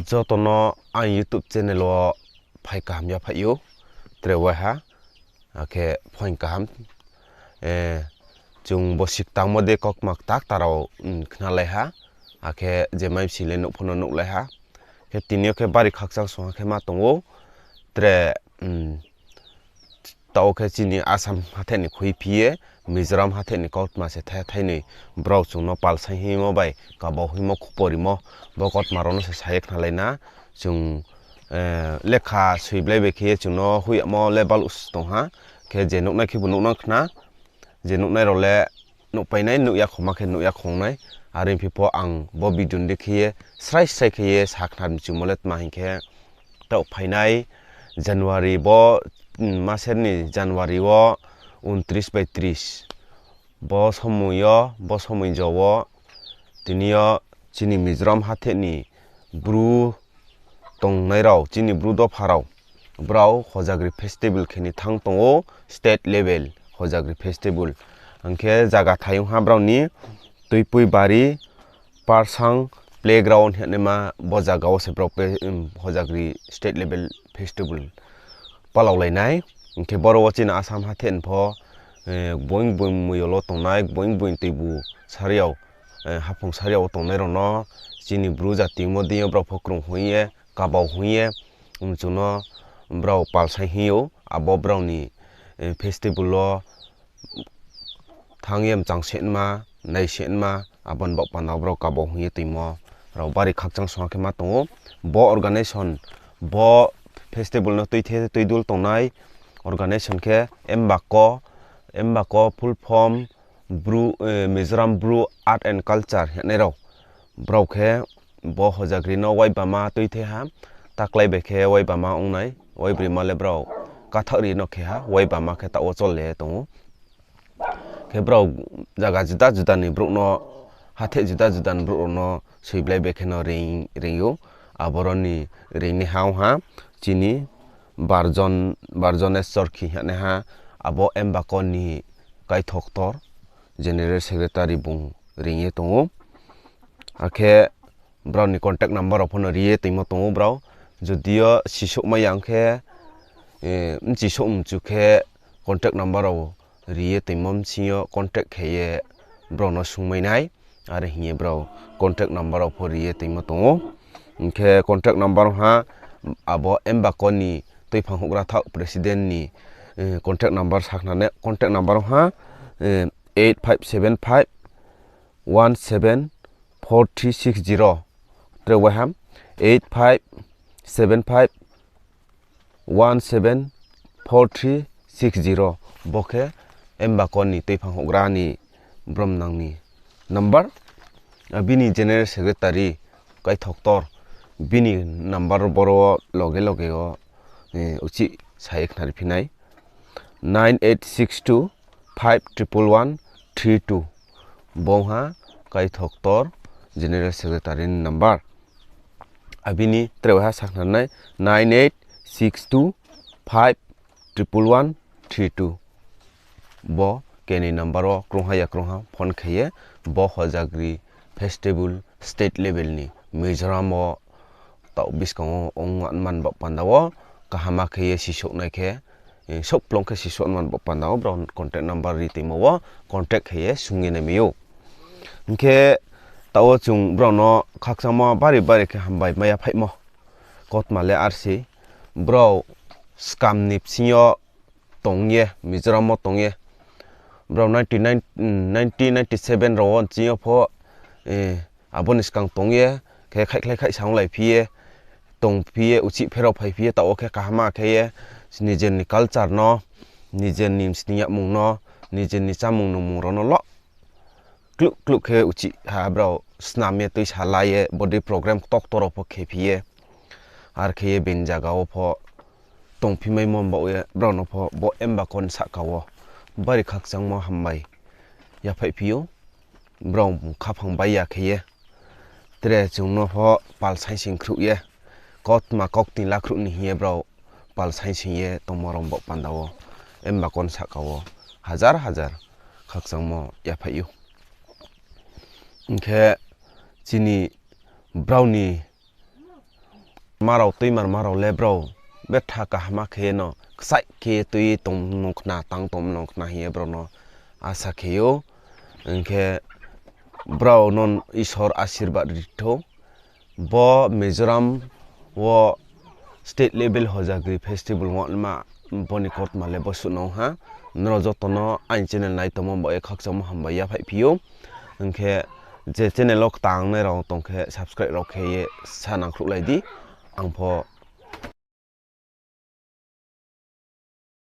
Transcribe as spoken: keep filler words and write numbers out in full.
Joto no ang YouTube channel wo phai kaham yaphaih ou, tre waiha, akhe phoing kaham. Chung bo siktangmo de kaukma kta kta rao khnalai ha, akhe je mai bsing le nuh pho no nuhlai ha. Khe tini yo khe bari khakchang song ha khe ma tong ou, tre taoh khe chini Assam hathái ni khuiphi ye, Mizoram hathái ni kautma se thai thainoi brao chung no palsaing hingmo bai kabau hingmo khuporimo, bo kautma rao no se sa ye khnalai na. Chung lekha soiblai bai khe ye chung no hoih yagmo le baluh se tong ha, khe je nuhnai khebu nuhnang khna, je nuhnai rao le nuhpainai, nuh yakhoma khe nuh yakhong nai. Are phi pho ang bo video ni khe ye srai srai khe ye sa khna mchumo le tma hing khe, taoh phainai January bo, maser ni January wo ঊনত্রিশ by ত্রিশ, bo somoi yo, bo somoi jo wo, tini yo chini Mizoram hathái ni Bru tongnai rao, chini Bru dopha rao, brao Hojagri festival khe ni thanng tong ou, state level Hojagri festival. Hing khe zaga thai ong ha brao ni Tuipuibari Parsang playground hingnaima bo zaga wo se brao Hojagri state level festival palaulai nai. Hing khe boro wo chini Assam hathái ni pho gboing gboing moyol wo tongnai, gboing gboing tuibu sariao, haphung sariao wo tongnai rao no chini Bru jati ongmo deing yo brao pho krung hoing ye, kabau hoing ye, mchu no brao palsaing hing ou, abo brao ni festival wo thanng ye mchang se nma, nai se nma, abo ni baoh panda wo brao kabau hoing ye toingmo rao bari khakchang song ha khe ma tong ou. Bo organization, bo festival no tuithe tuidul tongnai organization khe Embako, Embako full form Mizoram Bru Art and Culture hingnai rao. Brao khe bo Hojagri no waibama tuithe ha, taklái bai khe waibama ong nai, waibroima le brao kathaoh ri no khe ha, waibama khe taoh wo chol le tong ou. Khe brao zaga juda juda ni brouh no, hathái juda juda ni brouh rao no soiblai bai khe no reing ou. Aboro ni reingnaiha ong ha chini Barjon, Barjones Chorkhi hingnaiha, abo Embako ni kaithoktor, general secretary bung reing ye tong ou. Akhe brao ni contact number rao pho no ri ye toingmo tong ou brao. Jodi yo sisouhmai ya ong khe, bchi souh mchu khe contact number rao ri ye toingmo bsing yo contact khe ye brao no sungmai nai. Are hing ye brao contact number rao pho ri ye toingmo tong ou. Hing khe contact number ha, abo Embako ni tuiphang houhgra thaoh president ni contact number sakhnanai, contact number ha eight five seven five one seven four three six zero. Tre waiha eight five seven five one seven four three six zero. Bo khe Embako ni tuiphang houhgra ni bromnang ni number. Bini general secretary kaithoktor, bini number boro wo loge loge wo uchih sa ye khnariphi nai. Nine eight six two five triple one three two. Bo ong ha kaithoktor general secretary ni number. Abini tre waiha sakhnanai nine eight six two five triple one three two. Bo keni number wo krungha ya krungha phone khe ye bo Hojagri festival state level ni Mizoram wo taoh buskang wo ong man baoh panda wo kaham khe ye sisouhnai khe, souhplung khe sisouh man baoh panda wo brao contact number ri toingmo wo contact khe ye sung ye naimai ou. Hing khe taoh wo chung brao no khakchangmo bari bari khe hambai mai yaphaihmo. Kautma le arsi, brao skam ni bsing yo tong ye, Mizoram wo tong ye. Brao nineteen ninety seven rao wo nching yo pho, abo ni skang tong ye, khe khaihkhlai khaihsa onglai phi ye, tong phi ye, uchih pherao phai phi ye, taoh wo khe kaham khe ye, nijer ni culture no, nijer ni msning yagmung no, nijer ni chámung nungmung rao no lo kluh kluh khe uchih ha brao snam ye tuisa la ye, bodei program ktokto rao pho khe phi ye. Ar khe ye bini zaga wo pho tongphi maimo baoh ye brao no pho bo Embako ni sahka wo bari khakchangmo hambai yaphaih phi ou. Brao khaphang bai ya khe ye tre chung no pho pal saingsing khruh ye, kautma kaukti la khruh ni hing ye brao pal saingsing ye tongmo rao baoh panda wo Embako ni sahka wo hajar hajar khakchangmo yaphaih ou. Hing khe chini brao ni ma rao tuimar ma rao le brao betha kaham khe no kchaih khe tui tong nung khna, tang tong nung khna hing ye brao no asa khe ou. Hing khe brao no Isor asirbad ri thou. Bo Mizoram wo state level Hojagri festival ong naima bo ni kautma le bo suh no ong ha. Nrao joto no aini channel nai tongmo bai ye khakchangmo hambai yaphaih phi ou. Hing khe je channel wo ktangnai rao tong khe subscribe rao khe ye sa nangkhruhlai di. Ang pho